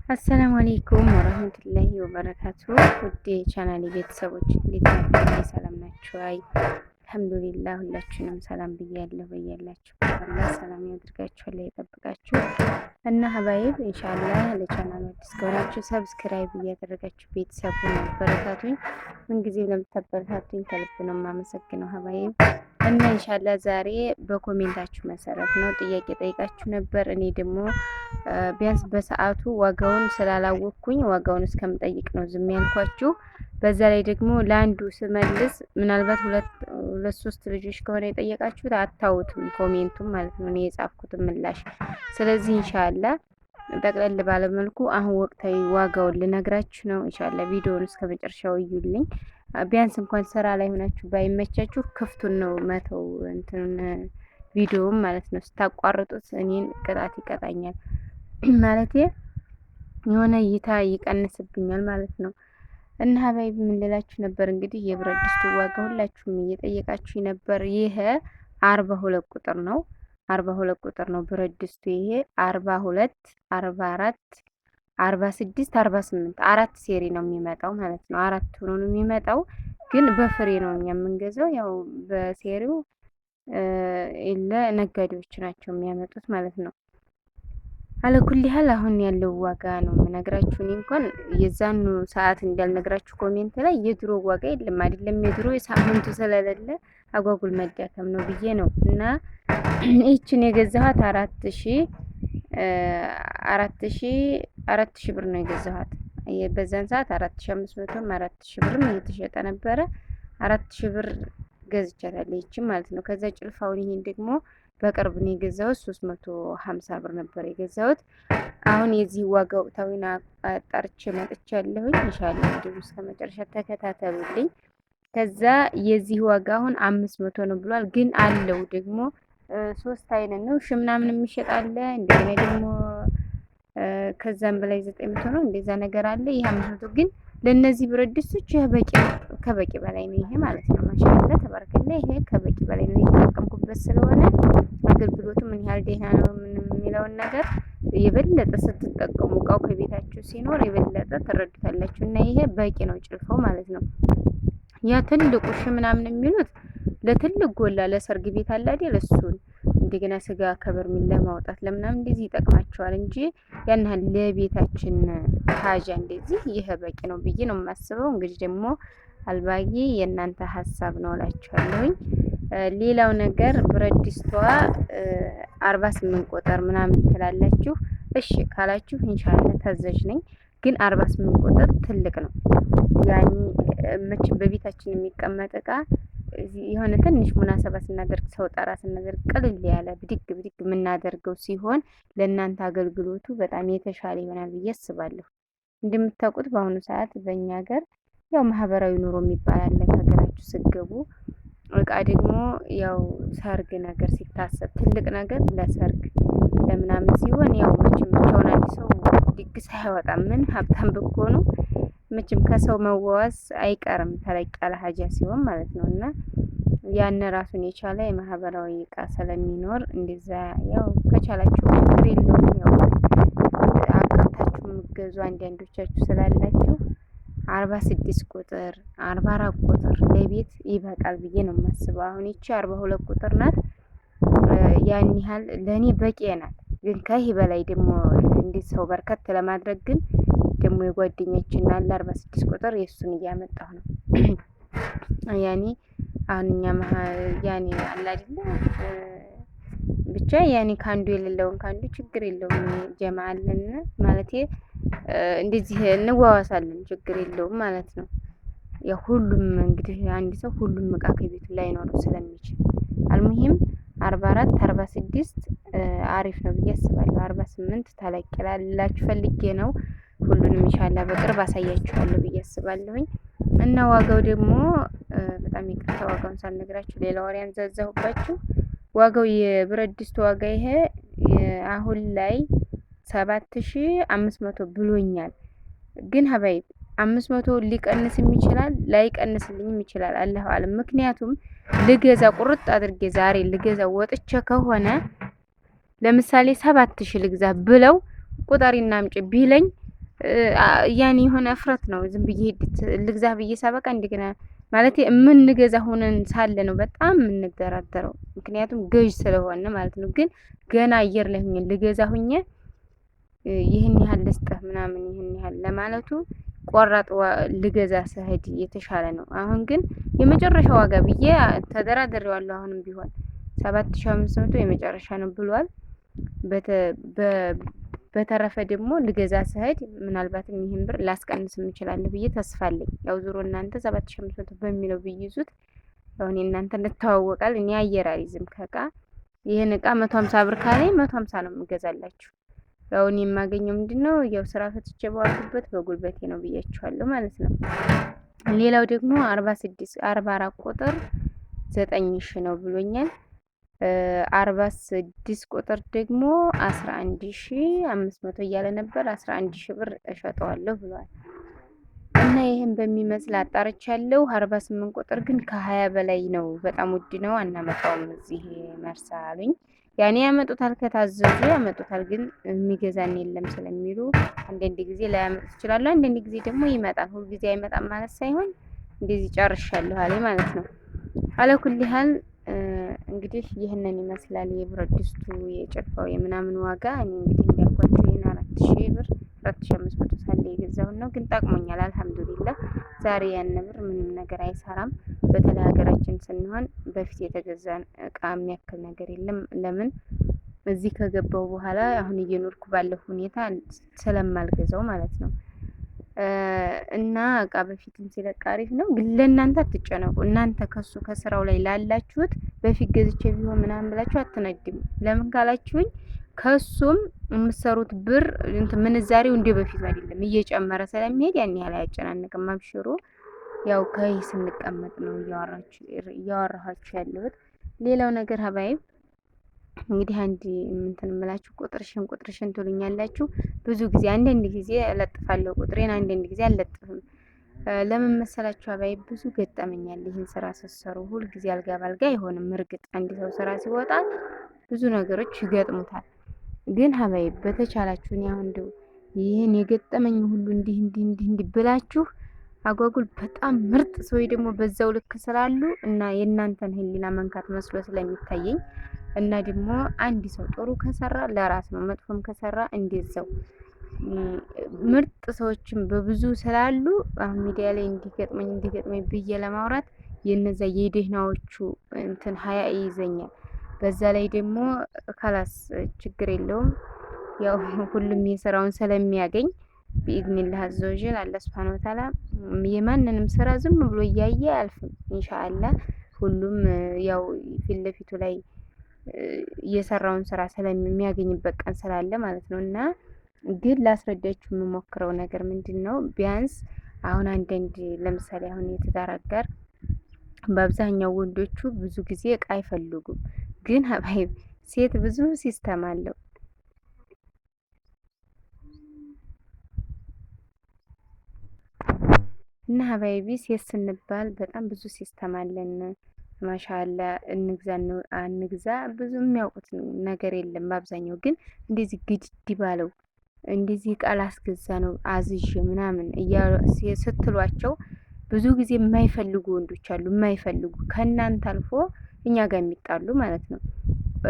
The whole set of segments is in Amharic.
السلام عليكم ورحمة الله وبركاته። ውድ የቻናሌ ቤተሰቦች እንዴት ናችሁ? ሰላም ናችሁ? አይ الحمد لله ሁላችሁንም ሰላም ብያለሁ። በያላችሁ አላህ ሰላም ያድርጋችሁ፣ አላህ ይጠብቃችሁ። እና حبايب إن شاء الله ለቻናሉ አዲስ ከሆናችሁ subscribe እያደረጋችሁ ቤተሰቡን አበረታቱኝ። ምንጊዜም ለምታበረታቱኝ ከልብ ነው የማመሰግነው حبايب። እና إن شاء الله ዛሬ በ comment ኣችሁ መሰረት ነው ጥያቄ ጠይቃችሁ ነበር። እኔ ደግሞ ቢያንስ በሰዓቱ ዋጋውን ስላላወቅኩኝ ዋጋውን እስከምጠይቅ ነው ዝም ያልኳችሁ። በዛ ላይ ደግሞ ለአንዱ ስመልስ ምናልባት ሁለት ሁለት ሶስት ልጆች ከሆነ የጠየቃችሁት አታውትም comment ኡም ማለት ነው እኔ የጻፍኩትን ምላሽ። ስለዚህ إن شاء الله ጠቅለል ባለመልኩ አሁን ወቅታዊ ዋጋውን ልነግራችሁ ነው። إن شاء الله ቪዲዮውን እስከ መጨረሻው እዩልኝ። ቢያንስ እንኳን ስራ ላይ ሆናችሁ ባይመቻችሁ ክፍቱን ነው መተው እንትኑን ቪዲዮውን ማለት ነው። ስታቋርጡት እኔን ቅጣት ይቀጣኛል ማለት የሆነ እይታ ይቀንስብኛል ማለት ነው። እና حبايب ምን ልላችሁ ነበር እንግዲህ የብረት ድስቱ ዋጋ ሁላችሁም እየጠየቃችሁ ነበር። ይሄ 42 ቁጥር ነው። 42 ቁጥር ነው ብረት ድስቱ። ይሄ 42፣ 44፣ 46፣ 48 አራት ሴሪ ነው የሚመጣው ማለት ነው። አራት ሆኖ ነው የሚመጣው፣ ግን በፍሬ ነው እኛ የምንገዛው። ያው በሴሪው ለነጋዴዎች ናቸው የሚያመጡት ማለት ነው። على كل حال አሁን ያለው ዋጋ ነው የምነግራችሁ። እኔ እንኳን የዛኑ ሰዓት እንዳልነግራችሁ comment ላይ የድሮ ዋጋ የለም አይደለም፣ የድሮ የሳምንቱ ስለሌለ አጓጉል መዳከም ነው ብዬ ነው። እና ይህችን የገዛኋት 4000 ብር ነው የገዛኋት። በዛን ሰዓት 4500ም 4000 ብርም እየተሸጠ ነበረ። 4000 ብር ገዝቻታለሁ ይህችን ማለት ነው። ከዛ ጭልፋውን ይሄን ደግሞ በቅርብ ነው የገዛሁት። 350 ብር ነበር የገዛሁት። አሁን የዚህ ዋጋ ወቅታዊን አጣርቼ መጥቻለሁኝ። إن شاء الله እንዲሁ እስከ መጨረሻ ተከታተሉልኝ። ከዛ የዚህ ዋጋ አሁን 500 ነው ብሏል። ግን አለው ደግሞ ሶስት አይነት ነው ሺ ምናምን የሚሸጥ አለ። እንደገና ደግሞ ከዛም በላይ 900 ነው እንደዛ ነገር አለ። ይህ 500 ግን ለእነዚህ ብረት ድስቶች ይህ በቂ ከበቂ በላይ ነው ይሄ ማለት ነው። ما شاء الله تبارك الله ይሄ ከበቂ በላይ ነው የተጠቀምኩበት ስለሆነ አገልግሎቱ ምን ያህል ደህና ነው ምን የሚለውን ነገር የበለጠ ስትጠቀሙ እቃው ከቤታችሁ ሲኖር የበለጠ ትረዱታላችሁ። እና ይሄ በቂ ነው ጭልፋው ማለት ነው። ያ ትልቁ ሺ ምናምን የሚሉት ለትልቅ ጎላ ለሰርግ ቤት አለ አይደል? እሱን እንደገና ስጋ ከበርሚል ለማውጣት ለምናምን እንደዚህ ይጠቅማቸዋል እንጂ ያን ያህል ለቤታችን ሀጃ እንደዚህ ይሄ በቂ ነው ብዬ ነው የማስበው። እንግዲህ ደግሞ አልባጊ የእናንተ ሀሳብ ነው እላችኋለሁኝ። ሌላው ነገር ብረት ድስቷ 48 ቁጥር ምናምን ትላላችሁ። እሺ ካላችሁ إن شاء الله ታዛዥ ነኝ። ግን 48 ቁጥር ትልቅ ነው። ያኒ መቼም በቤታችን የሚቀመጥ እቃ የሆነ ትንሽ مناسبة ስናደርግ ሰው ጠራ ስናደርግ ቅልል ያለ ብድግ ብድግ የምናደርገው ሲሆን ለእናንተ አገልግሎቱ በጣም የተሻለ ይሆናል ብዬ አስባለሁ። እንደምታውቁት በአሁኑ ሰዓት በእኛ ሀገር ያው ማህበራዊ ኑሮ የሚባል አለ። ከሀገራችሁ ስትገቡ እቃ ደግሞ ያው ሰርግ ነገር ሲታሰብ ትልቅ ነገር ለሰርግ ለምናምን ሲሆን ያው መቼም ብቻውን አንድ ሰው ድግስ አያወጣም። ምን ሀብታም ብትሆኑ መቼም ከሰው መዋዋስ አይቀርም፣ ተለቅ ያለ ሀጃ ሲሆን ማለት ነው። እና ያን ራሱን የቻለ የማህበራዊ እቃ ስለሚኖር እንደዛ ያው ከቻላችሁ ችግር የለውም። ያው አቃታችሁ የምገዙ አንዳንዶቻችሁ ስላላችሁ 46 ቁጥር 44 ቁጥር ለቤት ይበቃል ብዬ ነው የማስበው። አሁን ይቺ 42 ቁጥር ናት። ያን ያህል ለእኔ በቂ ናት። ግን ከይህ በላይ ደግሞ እንዴት ሰው በርከት ለማድረግ ግን ደግሞ የጓደኛችን አለ 46 ቁጥር የእሱን እያመጣሁ ነው። ያኔ አሁን እኛ ያኔ አለ አይደለ ብቻ ያኔ ከአንዱ የሌለውን ከአንዱ ችግር የለውም ጀማ አለን ማለት እንደዚህ እንዋዋሳለን፣ ችግር የለውም ማለት ነው። ያው ሁሉም እንግዲህ አንድ ሰው ሁሉም እቃ ከቤቱ ላይኖረው ስለሚችል المهم 44 46 አሪፍ ነው ብዬ አስባለሁ። 48 ተለቅ ይላል ፈልጌ ነው። ሁሉንም إن شاء الله በቅርብ አሳያችኋለሁ ብዬ አስባለሁኝ። እና ዋጋው ደግሞ በጣም ይቅርታ ዋጋውን ሳልነግራችሁ ሌላ ወሬ አንዛዛሁባችሁ። ዋጋው የብረት ድስት ዋጋ ይሄ አሁን ላይ 7500 ብሎኛል። ግን حبايب 500 ሊቀንስም ይችላል ላይቀንስልኝም ይችላል። الله أعلم። ምክንያቱም ልገዛ ቁርጥ አድርጌ ዛሬ ልገዛ ወጥቼ ከሆነ ለምሳሌ 7000 ልግዛ ብለው ቁጠሪና አምጪ ቢለኝ ያኔ የሆነ እፍረት ነው። ዝም ብዬ ሄድት ልግዛ ብዬ ሳበቃ እንደገና ማለት የምንገዛ ሆነን ሳለ ነው በጣም የምንደራደረው፣ ምክንያቱም ገዥ ስለሆነ ማለት ነው። ግን ገና አየር ላይ ሁኜ ልገዛ ሁኜ ይህን ያህል ልስጥህ ምናምን ይህን ያህል ለማለቱ ቆራጥ ልገዛ ስሄድ የተሻለ ነው። አሁን ግን የመጨረሻ ዋጋ ብዬ ተደራድሬዋለሁ። አሁንም ቢሆን 7500 የመጨረሻ ነው ብሏል። በተረፈ ደግሞ ልገዛ ስሄድ ምናልባትም ይህን ብር ላስቀንስ እችላለሁ ብዬ ተስፋ አለኝ። ያው ዞሮ እናንተ 7500 በሚለው ብይዙት ያው እኔ እናንተ እንተዋወቃል። እኔ አየር አልይዝም ከእቃ ይህን እቃ 150 ብር ካለኝ 150 ነው የምገዛላችሁ። ያው እኔ የማገኘው ምንድነው ያው ስራ ፈትቼ በዋልኩበት በጉልበቴ ነው ብያችኋለሁ ማለት ነው። ሌላው ደግሞ 46 44 ቁጥር 9000 ነው ብሎኛል። 46 ቁጥር ደግሞ 11500 እያለ ነበር። 11000 ብር እሸጠዋለሁ ብሏል። እና ይህን በሚመስል አጣርቻለሁ። 48 ቁጥር ግን ከ20 በላይ ነው፣ በጣም ውድ ነው፣ አናመጣውም እዚህ መርሳ አሉኝ። ያኔ ያመጡታል፣ ከታዘዙ ያመጡታል፣ ግን የሚገዛን የለም ስለሚሉ አንዳንድ ጊዜ ላያመጡት ይችላሉ። አንዳንድ ጊዜ ደግሞ ይመጣል። ሁልጊዜ አይመጣም ማለት ሳይሆን እንደዚህ ጨርሻለሁ አለኝ ማለት ነው። አለኩል ያህል እንግዲህ ይህንን ይመስላል የብረት ድስቱ የጭልፋው የምናምን ዋጋ። እኔ እንግዲህ እንዳልኳቸው ይህን 4000 ብር 4500 ሳለ የገዛሁት ነው፣ ግን ጠቅሞኛል አልሐምዱሊላህ። ዛሬ ያን ብር ምንም ነገር አይሰራም። በተለይ ሀገራችን ስንሆን በፊት የተገዛን እቃ የሚያክል ነገር የለም። ለምን እዚህ ከገባው በኋላ አሁን እየኖርኩ ባለው ሁኔታ ስለማልገዛው ማለት ነው። እና እቃ በፊትም ሲለቅ አሪፍ ነው፣ ግን ለእናንተ አትጨነቁ። እናንተ ከሱ ከስራው ላይ ላላችሁት በፊት ገዝቼ ቢሆን ምናምን ብላችሁ አትነድሙ። ለምን ካላችሁኝ ከሱም የምትሰሩት ብር እንትን ምንዛሬው እንደ በፊቱ አይደለም፣ እየጨመረ ስለሚሄድ ያን ያህል አያጨናንቅም። አብሽሩ። ያው ከይህ ስንቀመጥ ነው እያወራኋችሁ ያለሁት። ሌላው ነገር ሀባይብ እንግዲህ አንድ እንትን እምላችሁ ቁጥርሽን ቁጥርሽን ትሉኛላችሁ። ብዙ ጊዜ አንዳንድ ጊዜ እለጥፋለሁ ቁጥሬን፣ አንዳንድ ጊዜ አልለጥፍም። ለምን መሰላችሁ? አባይ ብዙ ገጠመኛል። ይህን ስራ ስትሰሩ ሁል ጊዜ አልጋ ባልጋ አይሆንም። እርግጥ አንድ ሰው ስራ ሲወጣ ብዙ ነገሮች ይገጥሙታል። ግን ሀባይ በተቻላችሁ እኔ አሁን እንደው ይህን የገጠመኝ ሁሉ እንዲህ እንዲህ እንዲህ እንዲህ ብላችሁ አጓጉል በጣም ምርጥ ሰው ደግሞ በዛው ልክ ስላሉ እና የእናንተን ሕሊና መንካት መስሎ ስለሚታየኝ እና ደግሞ አንድ ሰው ጥሩ ከሰራ ለራስ ነው፣ መጥፎም ከሰራ እንደዛው። ምርጥ ሰዎችም በብዙ ስላሉ አሁን ሚዲያ ላይ እንዲገጥመኝ እንዲገጥመኝ ብዬ ለማውራት የነዛ የደህናዎቹ እንትን ሀያ ይይዘኛል። በዛ ላይ ደግሞ خلاص ችግር የለውም ያው ሁሉም የስራውን ስለሚያገኝ بإذن الله عز وجل አላህ سبحانه وتعالى የማንንም ስራ ዝም ብሎ እያየ አያልፍም። ኢንሻአላህ ሁሉም ያው ፊት ለፊቱ ላይ የሰራውን ስራ ስለሚያገኝበት ቀን ስላለ ማለት ነው። እና ግን ላስረዳችሁ የምሞክረው ነገር ምንድን ነው፣ ቢያንስ አሁን አንዳንድ ለምሳሌ አሁን የትዳር አጋር በአብዛኛው ወንዶቹ ብዙ ጊዜ እቃ አይፈልጉም። ግን حبايب ሴት ብዙ system አለው። እና حبايبي ሴት ስንባል በጣም ብዙ system አለን። ማሻአላ እንግዛ አንግዛ ብዙ የሚያውቁት ነገር የለም። በአብዛኛው ግን እንደዚህ ግድድ ባለው እንደዚህ ቃል አስገዛ ነው አዝዤ ምናምን ስትሏቸው ብዙ ጊዜ የማይፈልጉ ወንዶች አሉ። የማይፈልጉ ከእናንተ አልፎ እኛ ጋር የሚጣሉ ማለት ነው።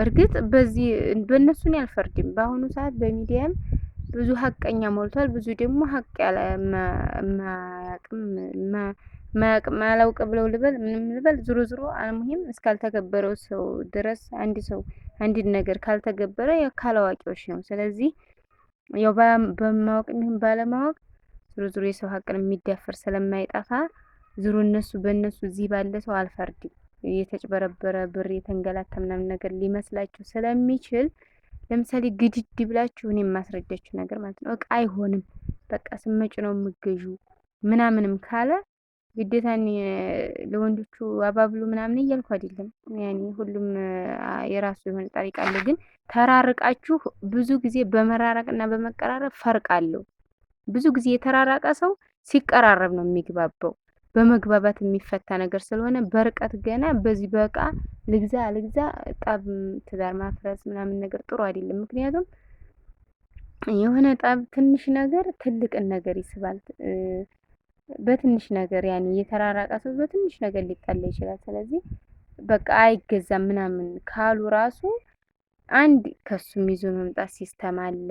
እርግጥ በዚህ በእነሱን አልፈርድም። በአሁኑ ሰዓት በሚዲያም ብዙ ሀቀኛ ሞልቷል። ብዙ ደግሞ ሀቅ ያለ ማያቅም ማያውቅ ብለው ልበል ምንም ልበል ዙሮ ዙሮ አልሙሂም እስካልተገበረው ሰው ድረስ አንድ ሰው አንድን ነገር ካልተገበረ ካላዋቂዎች ነው። ስለዚህ ያው በማወቅ ይሁን ባለማወቅ ዙሮ ዙሮ የሰው ሀቅን የሚዳፈር ስለማይጠፋ ዙሮ እነሱ በእነሱ እዚህ ባለ ሰው አልፈርድም። የተጭበረበረ ብር የተንገላታ ምናምን ነገር ሊመስላችሁ ስለሚችል ለምሳሌ ግድድ ብላችሁ እኔ የማስረዳችሁ ነገር ማለት ነው። እቃ አይሆንም በቃ ስመጭ ነው የምገዡ ምናምንም ካለ ግዴታ ለወንዶቹ አባብሉ ምናምን እያልኩ አይደለም። ያኔ ሁሉም የራሱ የሆነ ጣሪቃ አለው። ግን ተራርቃችሁ ብዙ ጊዜ በመራራቅና በመቀራረብ ፈርቅ አለው። ብዙ ጊዜ የተራራቀ ሰው ሲቀራረብ ነው የሚግባባው። በመግባባት የሚፈታ ነገር ስለሆነ በርቀት ገና በዚህ በቃ ልግዛ ልግዛ ጠብ ትዳር ማፍረስ ምናምን ነገር ጥሩ አይደለም። ምክንያቱም የሆነ ጣብ ትንሽ ነገር ትልቅን ነገር ይስባል። በትንሽ ነገር ያኔ የተራራቀ ሰው በትንሽ ነገር ሊጣላ ይችላል። ስለዚህ በቃ አይገዛም ምናምን ካሉ ራሱ አንድ ከሱም ይዞ መምጣት system አለ።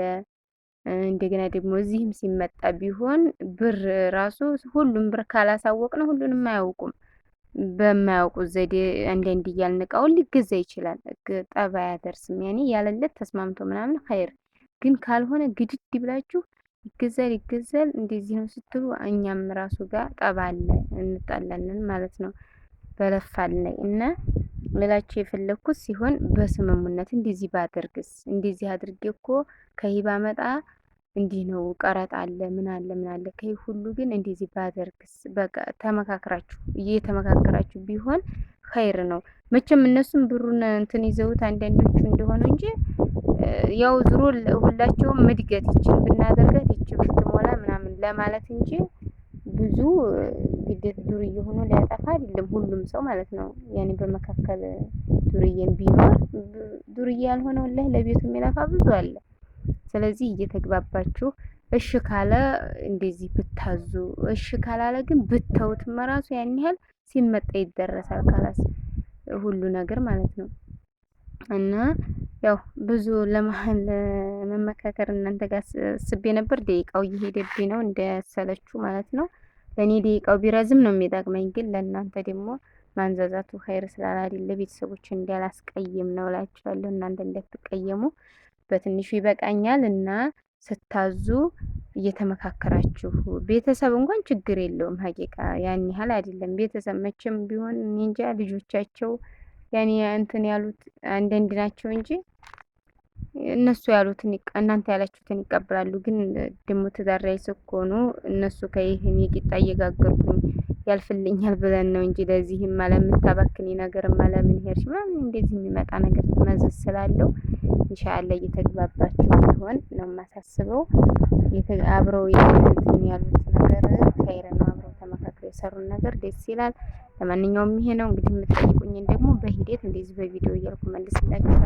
እንደገና ደግሞ እዚህም ሲመጣ ቢሆን ብር ራሱ ሁሉም ብር ካላሳወቅ ነው ሁሉንም አያውቁም። በማያውቁት ዘዴ አንዳንድ እያልን እቃውን ሊገዛ ይችላል። ጠብ አያደርስም። ያኔ ያለለት ተስማምቶ ምናምን ኸይር ግን ካልሆነ ግድድ ብላችሁ ይገዛል ይገዛል እንደዚህ ነው ስትሉ እኛም ራሱ ጋር ጠብ አለ እንጣላለን ማለት ነው። በለፋል ላይ እና ልላችሁ የፈለግኩት ሲሆን በስምምነት እንደዚህ ባደርግስ እንደዚህ አድርጌ እኮ ከሂባ መጣ እንዲህ ነው ቀረጥ አለ ምን አለ ምን አለ ከይህ ሁሉ ግን እንደዚህ ባደርግስ በቃ ተመካክራችሁ እየተመካከራችሁ ቢሆን ኸይር ነው። መቼም እነሱም ብሩን እንትን ይዘውት አንዳንዶቹ እንደሆኑ እንጂ ያው ዝሮ ሁላቸውም እድገት ይችን ብናደርጋት ይች ብትሞላ ምናምን ለማለት እንጂ ብዙ ግዴታ ዱርዬ ሆኖ ሊያጠፋ አይደለም ሁሉም ሰው ማለት ነው። ያኔ በመካከል ዱርዬም ቢኖር ዱርዬ ያልሆነ ወላሂ ለቤቱ የሚለፋ ብዙ አለ። ስለዚህ እየተግባባችሁ እሺ ካለ እንደዚህ ብታዙ፣ እሺ ካላለ ግን ብተውትም ራሱ ያን ያህል ሲመጣ ይደረሳል። ካላስ ሁሉ ነገር ማለት ነው። እና ያው ብዙ ለመሀል ለመመካከር እናንተ ጋር ስቤ ነበር። ደቂቃው እየሄደብኝ ነው እንዳያሰለችሁ ማለት ነው። ለእኔ ደቂቃው ቢረዝም ነው የሚጠቅመኝ፣ ግን ለእናንተ ደግሞ ማንዛዛቱ ኸይር ስላላደለ ቤተሰቦች እንዳላስቀይም ነው እላችኋለሁ። እናንተ እንዳትቀየሙ በትንሹ ይበቃኛል። እና ስታዙ እየተመካከራችሁ ቤተሰብ እንኳን ችግር የለውም ሀቂቃ ያን ያህል አይደለም። ቤተሰብ መቼም ቢሆን እኔ እንጃ ልጆቻቸው ያኔ እንትን ያሉት አንዳንድ ናቸው እንጂ እነሱ ያሉትን እናንተ ያላችሁትን ይቀበላሉ። ግን ደግሞ ትዳር ላይ ስትሆኑ እነሱ ከይህን የቂጣ እየጋገርኩኝ ያልፍልኛል ብለን ነው እንጂ ለዚህም ለምታባክኒ ነገር ለምን ሄድሽ ምናምን እንደዚህ የሚመጣ ነገር መዘዝ ስላለው ኢንሻአላ እየተግባባችሁ ቢሆን ነው የማሳስበው። አብረው እንትን ያሉት ነገር ኸይር ነው። አብረው ተመካክረው የሰሩን ነገር ደስ ይላል። ለማንኛውም ይሄ ነው እንግዲህ የምትጠይቁኝን ደግሞ በሂደት እንደዚህ በቪዲዮ እያልኩ መልስላችኋለሁ።